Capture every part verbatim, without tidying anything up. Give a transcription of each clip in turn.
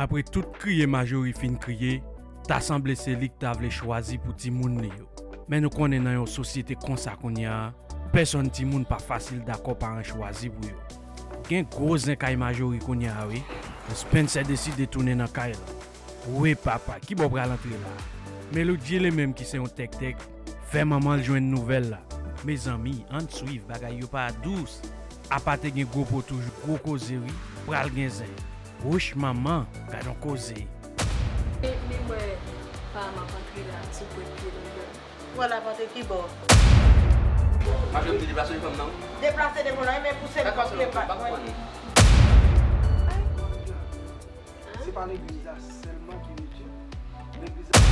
Apre tout kriye Majori fin kriye, ta sanble se li k ta vle chwazi pou timoun li yo. Men nou konnen nan yon sosyete konsa kounye a, pèsòn timoun pa fasil dakò paran chwazi pou yo. Gen gwo zen kay Majori kounye a wi. Spencer deside tounen nan kay la. Wi papa, kibò pral antre la? Melodie li menm ki se yon tèktèk, fè manman l jwenn nouvèl la. Mezanmi, ann swiv, bagay yo pa dous. Apa te gen gwo po toujou, gwo koze wi, pral gen zen. Wouch manman, gad on koze. Ni mwen pa m ap antre la sou pwent pye nou menm. Ou al ap antre kibò? Majò m te deplase devan m nan wi. Deplase devan w la wi, men pouse m. Dakò, se yon pa konprann. Se pa legliz la sèlman ki retire. Legliz la.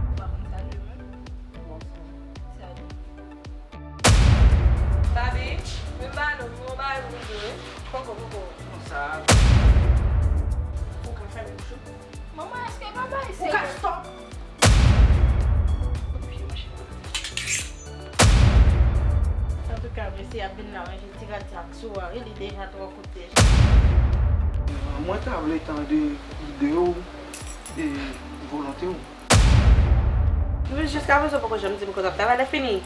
Ou pa konn salye mwen? Sa di. Babi, vin ba nou, nou bay pou nou jwe. Poko, poko. Konsa. Ou ka fèmen bouch ou? Manman, èske papa isi? Ou ka stop. Antouka, mesye ap vin la manje ti radyak sou a wi, li deja twò koute. Mwen ta vle tande ide w e volonte w. Men jiskaprezan w poko janm di m kote w ap travay, lè fini.